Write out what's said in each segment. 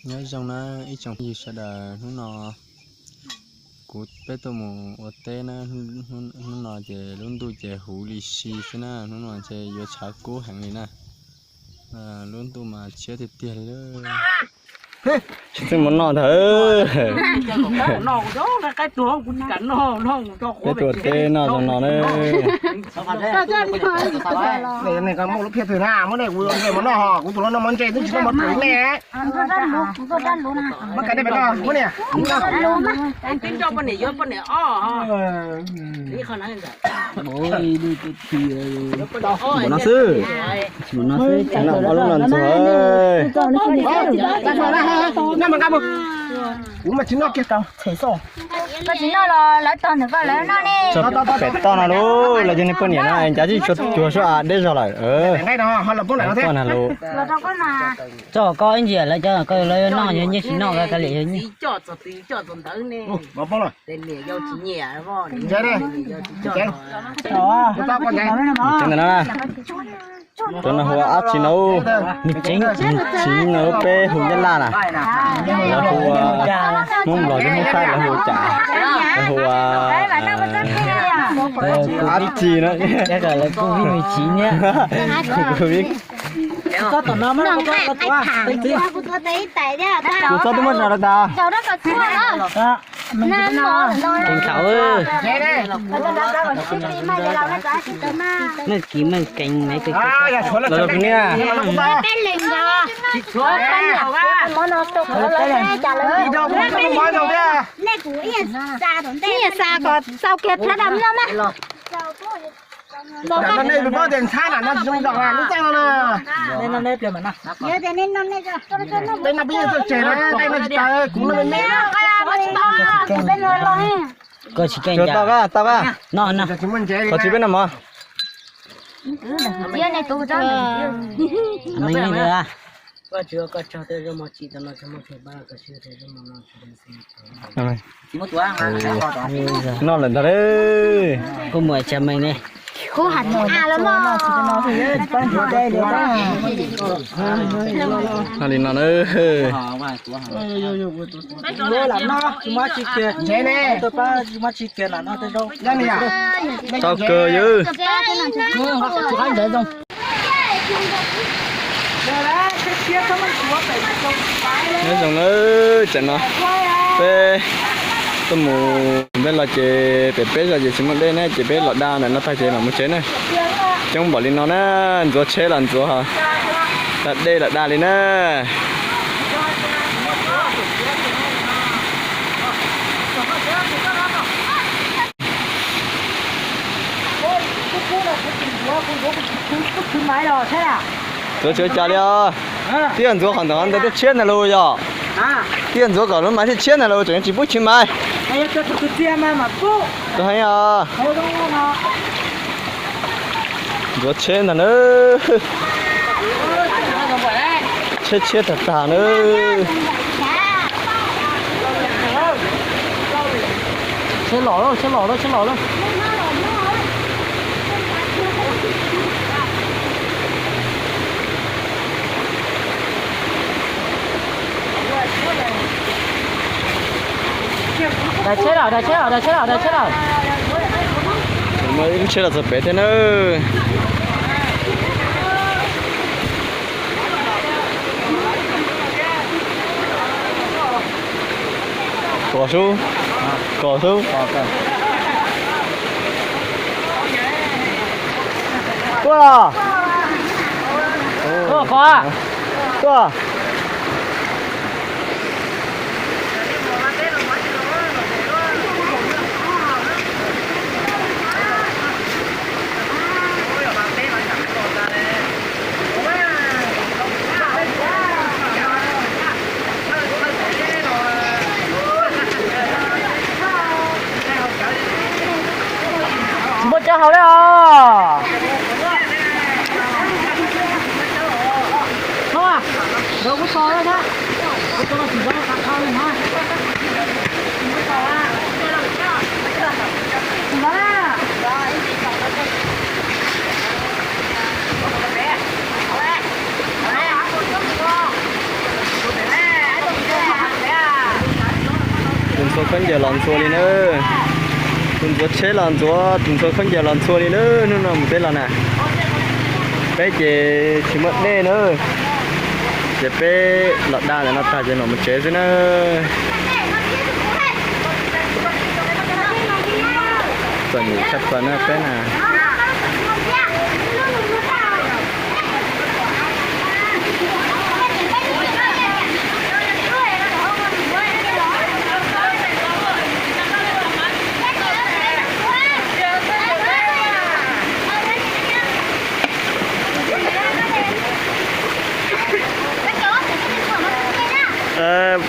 Nyob zoo na ib tsoom phooj ywg sawv daws, hnub no kuv peb tuaj mus ua teb na, hnub no ces lub ntuj ces huv li si xwb na, hnub no ces yuav tshav kub heev li na. Lub ntuj mas tshiab tiag tiag li. Tsis txawj mus noj ntag. Peb tuaj teb noj zoo no na. Muaj lub phiaj twg na, muab nej kuv ua ntses mus noj, kuv tus hluas noj mov ntses twb tsis noj mov twm ne. Muab kav dej pem no, muab niam. Mus no xwb, mus no xwb, ob lub no ntxuag. Noj mas nqa mus. Kuv mas tsis noj kiag tau, them xoj. Koj tsis noj los lawv tog ntawm koj lawv noj ne. Pem toj no lauj, lawv cov niag poj niam no ncav tsis tshua cuag suab deb zog lawm. Toj na lauj. Txog koj ib ntsia lawv cov koj lawv noj yog nyiaj tsis noj ka liam yog nyiaj. Cov no hu ua dab tsi no? Nws tseeb, nws tseeb no peb hu Nyab Laj na. Lawv hu ua, Hmoob Nplog thiab Hmoob Thaib lawv hu cas? Lawv hu ua dab tsi no? Lawv hu ua Kuv txhob twb muab zog rau tas. Keev thaum, meej kiv meej keev me. Los rau kuv niam. Xav kom txaus kiag thav dam no mas. Nej peb tias ntxhab na, no tsis zoo zos lub txaj no na. Peb no peb yeej tuaj tseg na, tej no tsis tas kuv no me me. Koj tsis keej cas. Tau, tau, no, no. Qhov tsis peb no mov. Noj lawm ntag lauj. Kuv mus tsa meej ne. Noj li no na. Tau kawg yawg. Nyob zoo na, tam no peb tuaj mus, peb los ces pem peb zos ces tsis muaj dej na, ces peb los da ntawm no tag ces mam mus tsev na. Coob npaum li no na, ntxuav tsheb los ntxuav, da dej los da li na. Ntxuav tsis ua cas li os. Twb yog ntxuav qhov ntawd ntawd thiaj tshiab ntag lauj yog. Twb yog ntxuav kom lub maiv thiaj tshiab ntag lauj, tseem tsis pub chiv maiv. Tus heev os. Ntxuav tsheb ntag na. Tsheb tshiab tag tag na. Tsheb los lawm, tsheb los lawm, tsheb los lawm. Dav tsheb lawm, dav tsheb lawm, dav tsheb lawm, dav tsheb lawm. Muaj ib lub tsheb los txog pem thiab na. Kos xub, kos xub. Tuaj los. Tuaj, kos. Tuaj. Tsis muaj chaw haus li os. Ntxhua khaub ncaws los ntxhua li na. Tus ntxuav tsheb los ntxuav, tus ntxhua khaub ncaws los ntxhua li na. Hnub no mus peb los na, peb ces tsis muaj dej na, ces peb los da ntawm no tag ces mam mus tsev xwb na. Txom nyem tshaj plaws na peb na.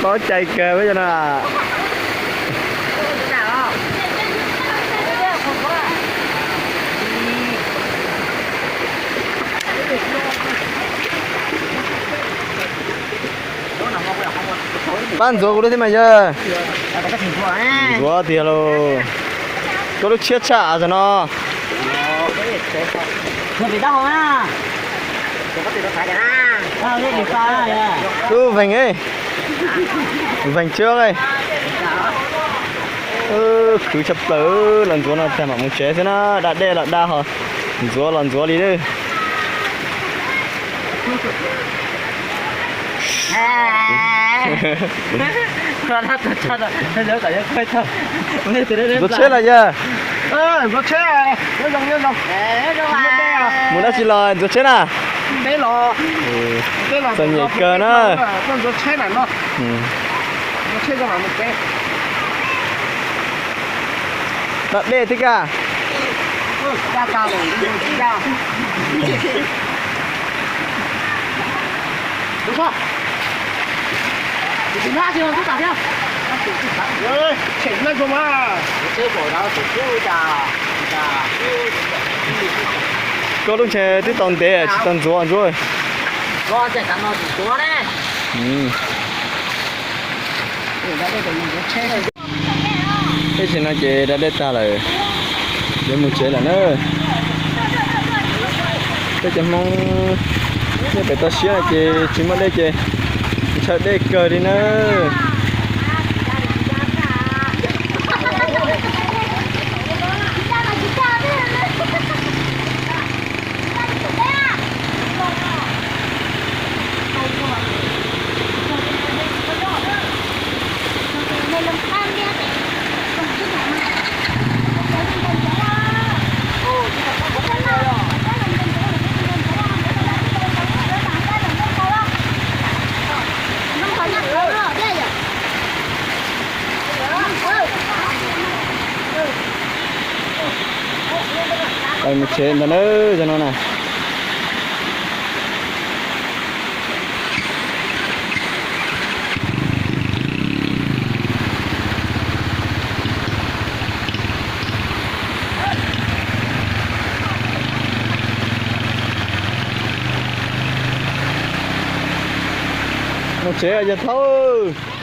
Paub cai kawg peb cov no. Pab ntxuav kuv lub thiab mas yawg. Ntxuav tiag lauj. Koj lub tshiab tshaj zaum no. Lub veeg, veeg tshiab. Khwv tshaj plaws, los ntxuav no tag mam mus tsev xwb na, da dej los da ho ntxuav los ntxuav li lawm. Ntxuav tsheb los yawg? Mus dab tsi los ntxuav tsheb na? Txom nyem kawg na. Da dej thiab kaj. Koj lub ntshe twb tau ntev tsis tau ntxuav ntsuav. Ib sim no ces da dej tag lawm, yuav mus tsev lawm na. Peb cov Hmoob nyob pem toj siab no ces tsis muaj dej ces ntshaw dej kawg li na. Mus tsev ntag na, cov no na. Mus tsev yawg Thaub.